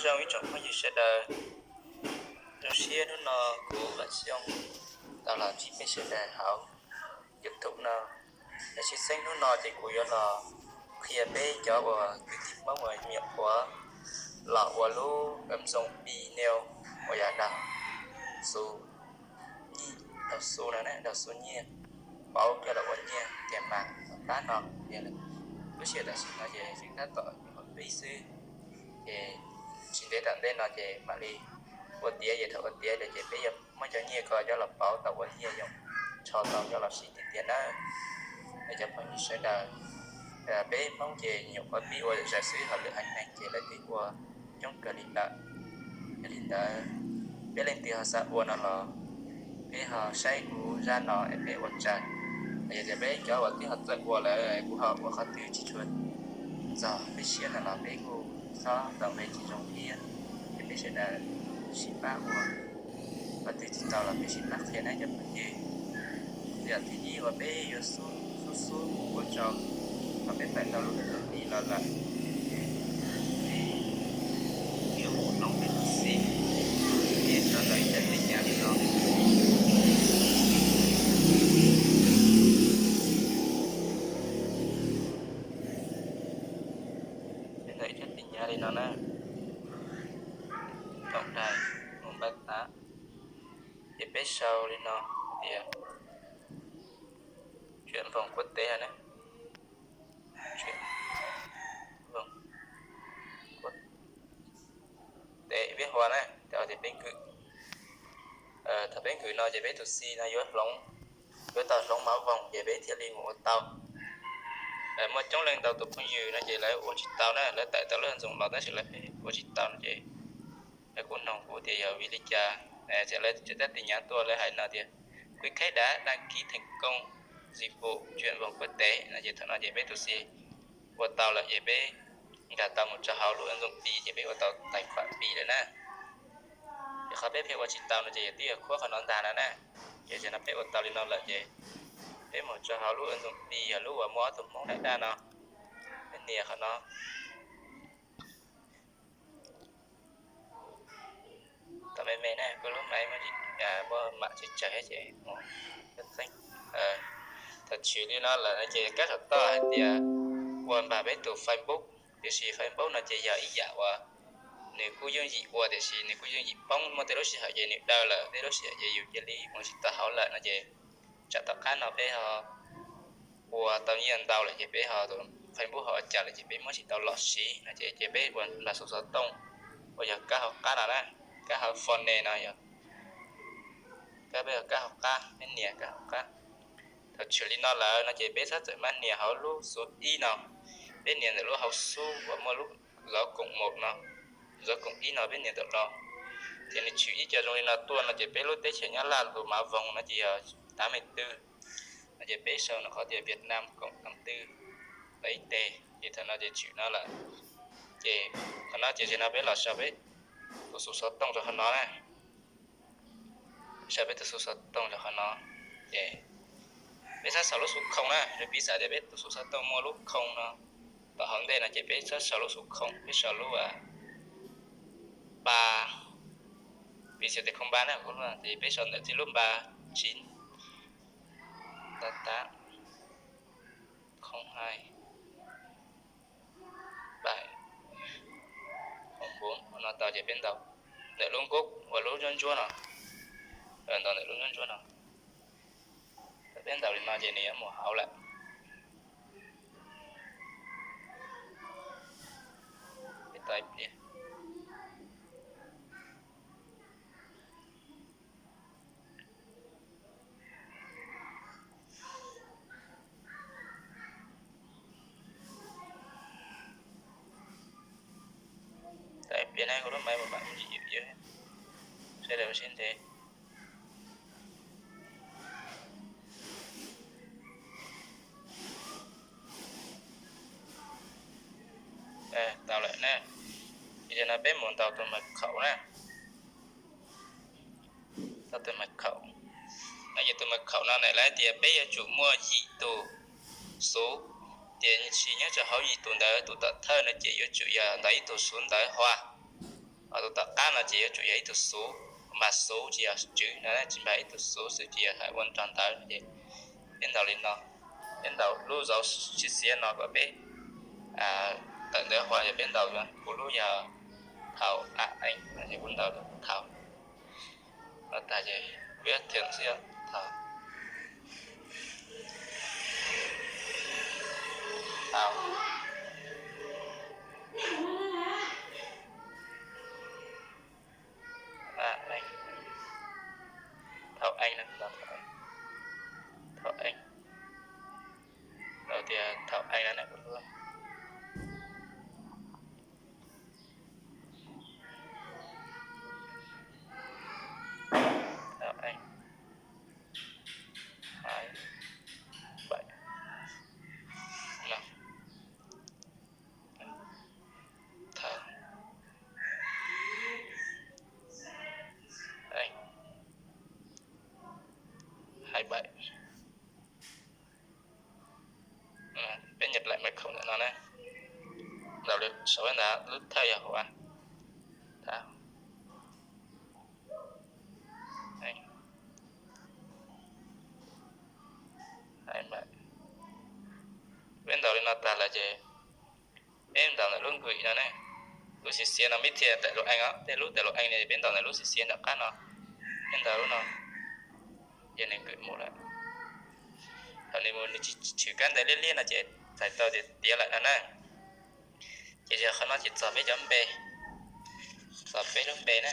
Zoo ib tsoom phooj ywg sawv daws, zoo siab hnub no kuv Vam Xyooj tau los ntsib peb sawv daws hauv YouTube no. Yog tshwj xeeb hnub no ces kuv yuav los qhia peb cov uas kwv tij Hmoob uas nyuam qhuav los ua lub ứng dụng Pi Neo uas yog đào sổ nyiaj, đào sổ no, đào sổ nyiaj, pauv coj los ua nyiaj tiền mặt tom qab no. Lub sij hawm tam sim no ces yeej tab tom nyuam qhuav pib xwb, ces tsis ntev tom ntej no ces mam li ua tiav, ces thaum ua tiav lawm ces peb yuav muab cov nyiaj ko coj los pauv tau ua nyiaj yoom, tso tau coj los siv tiag tiag nawb. Es cov phooj ywg sawv daws, peb Hmoob ces nyuam qhuav pib ua zam xwb, ho lwm haiv neeg ces lawv twb ua coob kawg li lawm. Yog li ntawd, peb leej twg ho xav ua no los peb ho saib kuv zaj no es peb ua tsaug. Yog tias peb cov uas twb ho txawj ua lawm, kuv ho ua qhov twg tsis tshua txog peb siab no los peb kuj txhob ntaus npe tsis zoo thiab, ces peb sawv daws sib pab ua. Qhov twg tsis tau los peb sib pab qhia nawb cov phooj ywg. Yam thib ib uas peb yuav xub xub ua rau, thaum peb tawm tau lub ntawm tus Pi los lawm, peb yuav mus hloov peb tus xib, ces tau ntawm ib cov teb nyav li no. Peb ntawm ib cov teb nyav li no na, tổng đài mus npaj tav, ces peb sau li no tias Chuyển vòng quốc tế na. Chuyển vòng quốc tế, peb hua na, ces peb nkwm. Thaum peb nkwm no ces peb tus xib no yuav hloov, yuav tau hloov máu vòng ces peb thiaj li mus ua tau. Muaj coob leej ntau tus phooj ywg no ces lawv ua tsis tau na, lawv tawm tau lub ứng dụng los tab sis lawv ua tsis tau no ces lawv kuj nug kuv tias yog vim li cas, ces lawv tseem teb tin nhắn tuaj lawv hais no tias Quý khách đã đăng ký thành công dịch vụ chuyển vòng quốc tế no, ces thaum no ces peb tus xib ua tau lawm ces peb nkag tau mus rau hauv lub ứng dụng Pi ces peb ua tau tài khoản Pi lawm na. Ces qhov peb pheej ua tsis tau no ces yog twb yog khuab qhov no ntag no na. Ces tam sim no peb ua tau li no lawm ces peb mus rau hauv lub ứng dụng Pi, yog lub uas muaj ob tug Hmoob daj daj no, peb nias qhov no. Tau me me na, kuv lub máy muaj mam tsawg tsawg thiab ces mus txeeb. Thaum tshwm li no lawm no ces kab saum toj hais tias ua npaj peb tus Facebook, tiam sis Facebook no ces yog ib yam uas nws kuj yooj yim ua tiam sis nws kuj yooj yim poob, muaj tej lub sij hawm ces nws daws lawm, tej lub sij hawm ces yus cia li mus tsis tau hauv lawm no ces tsam tom qab no peb ho ua tau nyiaj ntau lawm ces peb ho tus Facebook ho ua cas lawm ces peb muab tsis tau los siv no ces, ces peb ua npaj xov xov tooj uas yog kab hauv qab no na, kab hauv phone no yog, kab peb ua kab hauv qab, peb nias kab hauv qab. Thaum tshwm li no lawm no ces peb txhob txawm maj nias hauv lub số ib no, peb nias ntawm lub hauv xub uas muaj lub số cộng một no, số cộng một no peb nias ntawm no. Ces nws tshwm ib co zoo li no tuaj no ces peb lub teb chaws Nyab Laj tus mã vòng no ces yog tám mươi tư. No ces peb sau no qhov tias Việt Nam cộng tám mươi tư ntawm ib teg, ces thaum no ces tshwm no lawm. Ces qhov no ces tam sim no peb los sau peb tus xov xov tooj rau qhov no na. Sau peb tus xov xov tooj rau qhov no. Ces peb txhob sau lub số không na, piv xam tias peb tus xov xov tooj muaj lub không no tom hauv ntej no ces peb txhob sau lub số không, peb sau lub ba, piv xam tias không ba na, ces peb sau ntawm txij lub ba chín, tám tám, không hai, bảy, không bốn no tau ces peb ntaus ntawm lub nkub uas lub ntsuab ntsuab no, ntaus ntawm lub ntsuab ntsuab no. Thaum peb ntaus li no ces nws yuav mus hauv lawm. Peb tos ib pliag. Tos ib pliag na, kuv lub máy mam mam ntsis ywm ywm, sawv daws ua siab ntev. Tau lawm na. Ces tam sim no peb mus ntaus tus mật khẩu na. Tau tus mật khẩu no, ces tus mật khẩu no na lawv hais tias peb yuav tsum muaj yim tus số, tiam sis nyob rau hauv yim tus ntawd tus tom thawj no ces yuav tsum yog ntawm ib tus số ntawd hos. Ho tus tom qab no ces yuav tsum yog ib tug xuv, npaj xuv tsis yog tswv no, tsis npaj ib tug xuv xwb, tsis yog hais ua nrog ntawd no ces peb ntaus li no. Peb ntaus lub zauv xiav xiav no kom peb tawm ntawv hua, yog peb ntaus kuv lub yog thaum a ees no ces kuv ntaus thaum no tag ces peb theem xwb, thaum, thaum, thaum ees, thaum ees, thaum ees, thaum tias thaum ees no, thaum ees, hais, bảy, no, thaum ees, hai bảy. Peb nhập lại mật khẩu ntawm no na. Ntaus li sau ntawd lub thawj yog huv, thaum, peb ntaus li no tag lawm ces peb ntaus ntawm lub gửi no ne. Lub xiav xiav no mib thiaj tawm lub ees os, tej lub tawm lub ees no peb ntaus ntawm lub xiav xiav nram qab no, peb ntaus lub no, ces nws gửi mus lawm. Thaum nws mus nws tsis tshwm kab ntawv liab liab no ces txhais tau tias tiav lawm no na. Ces yog qhov no ces txog peb cov npe, txog peb lub npe na.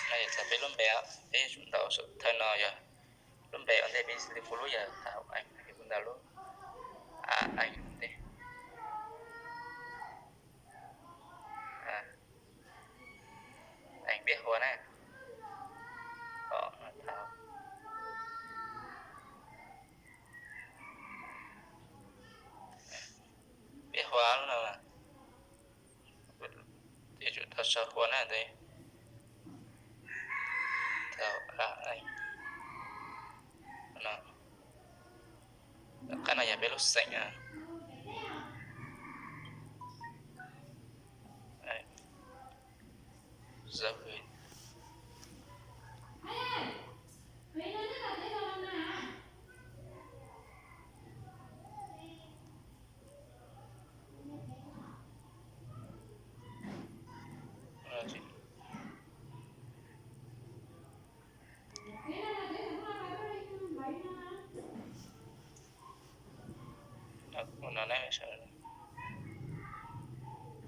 No yog txog peb lub npe, peb yuav tsum ntaus saum thawj no yog lub npe ua ntej, peb xws li kuv lub yog thaum ees, kuv ntaus lub a ees ua ntej. Ees peb hua na, thaum peb hua lub no, yuav tsum tau sau hua na ntawd. Thaum a ees no, qab no yog peb lub xeem.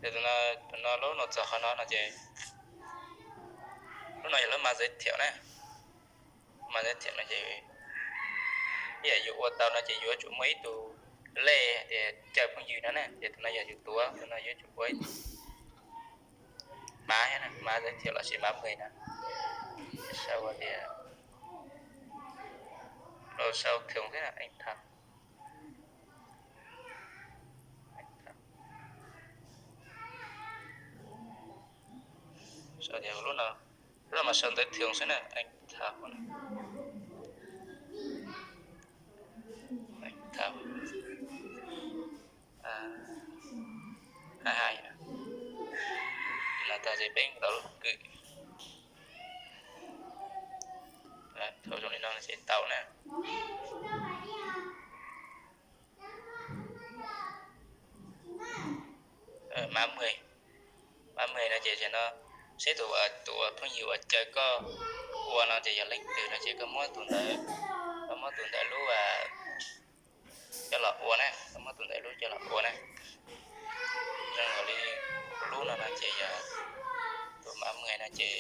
Tus no lub no txog qhov no no ces lub no yog lub mã giới thiệu na. Mã giới thiệu no ces ib yam yus ua tau no ces yuav tsum muaj ib tug lej tias caw phooj ywg no na, ces tus no yog yus tuav, tus no yuav tsum ua ib tug mã, mã giới thiệu lossis mã mời no. Sau tias, sau thường xwb, ees thaum, sau tias lub no, lub no mas sau ntawv thường xwb na, ees thaum, ees thaum, a, a hais, no tag ces peb ntaus lub gửi. Thaum zoo li no ces tau na. Mã mời, mã mời no ces no seb tus, tus phooj ywg uas caw koj ua no ces yog leej twg no ces koj muab tus ntawd, koj muab tus ntawd lub coj los ua na, koj muab tus ntawd lub coj los ua na. Zoo li lub no no ces yog tus mã mời no ces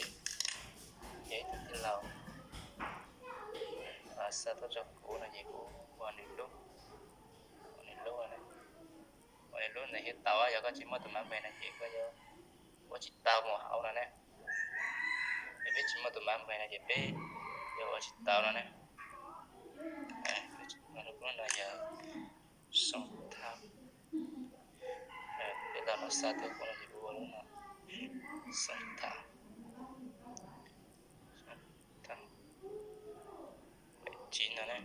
yog ib tug tij laug xa tuaj rau kuv no ces kuv ua nws lub, ua nws lub, ua nws lub ntawd thiaj tau. Yog koj tsis muaj tus mã mời no ces koj yuav ua tsis tau mus hauv no na. Ces peb tsis muaj tus mã mời no ces peb yuav ua tsis tau no na. Lub no yog song thau, peb tau no xa tuaj kuv no ces kuv ua lub no, song thau, song thau, bảy chín no na.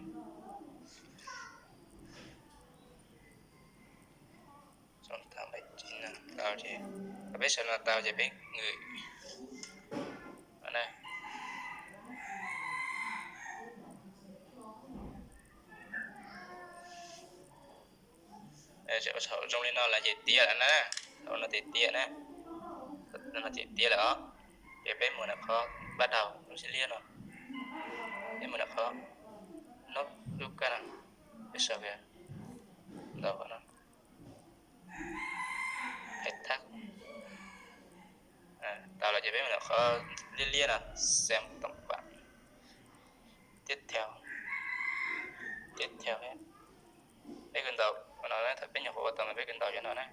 tau ces, thaum peb sau no tau ces peb ngwm. Zoo li no lawm ces tiav lawm na. Thaum no ces tiav na, no ces tiav lawm os. Ces peb mus ntawm qhov pab daug lub sib liab no, peb mus ntawm qhov nub lub kaj no, peb sau kiag ntawm qhov no, khai thab. Tau lawm ces peb mus ntawm qhov liab liab no, xem tổng quan. Tiếp theo, tiếp theo, peb kawg ntaus no, thaum peb nyuam qhuav ua tau no peb kawg ntaus cov no na.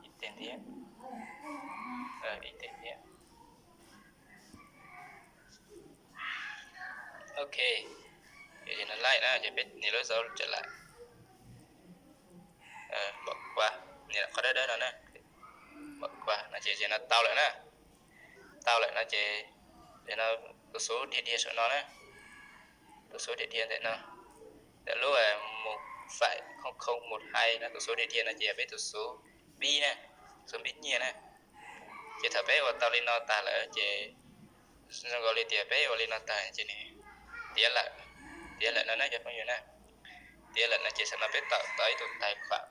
Ib teg thiab, ib teg thiab. Ok, ces no laij na ces peb nias lub dấu trở lại, bỏ qua, nias qhov dawb dawb no na, bỏ qua no ces no tau lawm na. Tau lawm no ces no tus số dhia dhia saum no na, tus số dhia dhia ntawm no, ntawm lub một phẩy không không một hai no tus số dhia dhia no ces yog peb tus số npib na, số npib nyiaj na. Ces thaum peb ua tau li no tag lawm ces zoo nkaus li tias peb ua li no tag ces nws tiav lawm, tiav lawm no na cov phooj ywg na. Tiav lawm no ces saum no peb tạo tau ib tug tài khoản,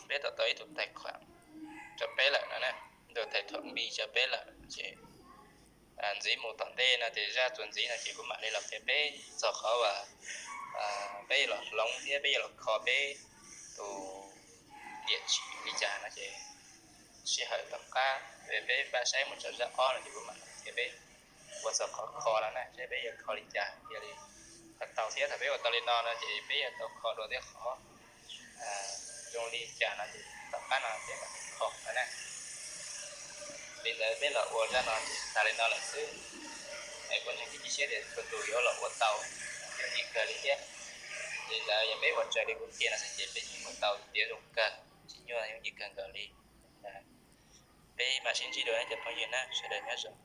peb tạo tau ib tug tài khoản rau peb lawm no na, tus tài khoản Pi rau peb lawm ces ntxiv mus tom ntej no ces zaj txuas ntxiv no ces kuv mam li los qhia peb txog qhov uas peb yuav los hloov thiab peb yuav los kho peb tus địa chỉ li cas no ces sij hawm tom qab peb npaj saib mus rau zaj ob no ces kuv mam los qhia peb ua txog qhov kho no na, saib peb yuav kho li cas. Yog li qhov tau thiab thaum peb ua tau li no no ces peb yuav tau kho dua thiab qhov zoo li cas no ces tom qab no peb mam kho no na. Li ntawd peb los ua zaj no ces tas li no lawm xwb. Es kuv ntseeg tib si siab tias txhua tus yuav los ua tau yooj yim kawg li thiab. Li ntawd yog peb ua raws li kuv qhia no xwb ces peb yeej ua tau tiav zoo kawg, tsis nyuaj yooj yim kawg nkaus li. Peb mam sib ntsib dua cov phooj ywg na, sawv daws nyob zoo.